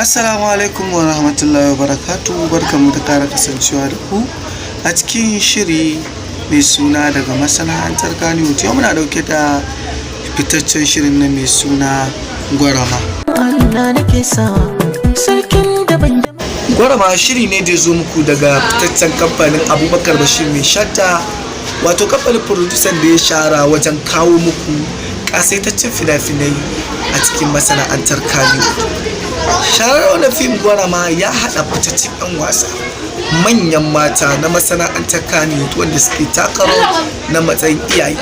Assalamu alaikum wa rahmatullahi wa barakatuhu. Barkanmu da ƙara kasancewa da ku a cikin shiri mai suna daga masana'antar Kannywood. Yau muna ɗauke da fitaccen shirin na mai suna Gwarama. Allah nake sawa sarkin da ban Gwarama shiri ne da ya zo muku daga fitaccen kamfanin Abubakar Bashir Mai Shadda, wato kamfanin producer da ya shahara wajen kawo muku ƙasaitaccen fina-finai a cikin masana'antar Kannywood. Shahararren wannan fim Gwarama ya haɗa fitaccen 'yan wasa, manyan mata na masana'antar Kannywood wanda suke taka rawa na matsayin iyaye,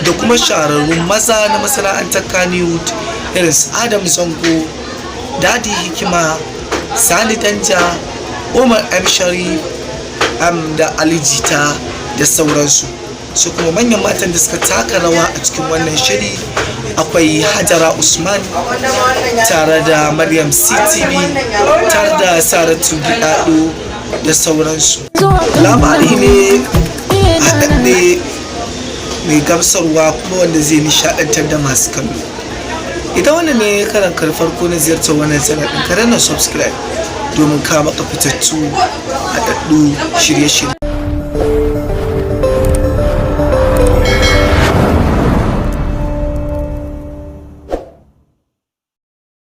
da kuma shahararrun maza na masana'antar Kannywood irin su Adam Zango, Dadi Hikima, Sani Danja, Umar M Sharif da Ali Jita da sauransu. Su kuma manyan matan da suka taka rawa a cikin wannan shiri, akwai Hajara Usman tare da Maryam CTV, tare da Saratu Gidado da sauransu. Labari ne haɗaɗɗe mai gamsarwa kuma wanda zai nishaɗantar da masu kallo. Idan wannan ne karan ka farko na ziyartar wannan channel ɗin, ka danna subscribe domin kawo maka fitattu, haɗaɗɗu shirye-shirye.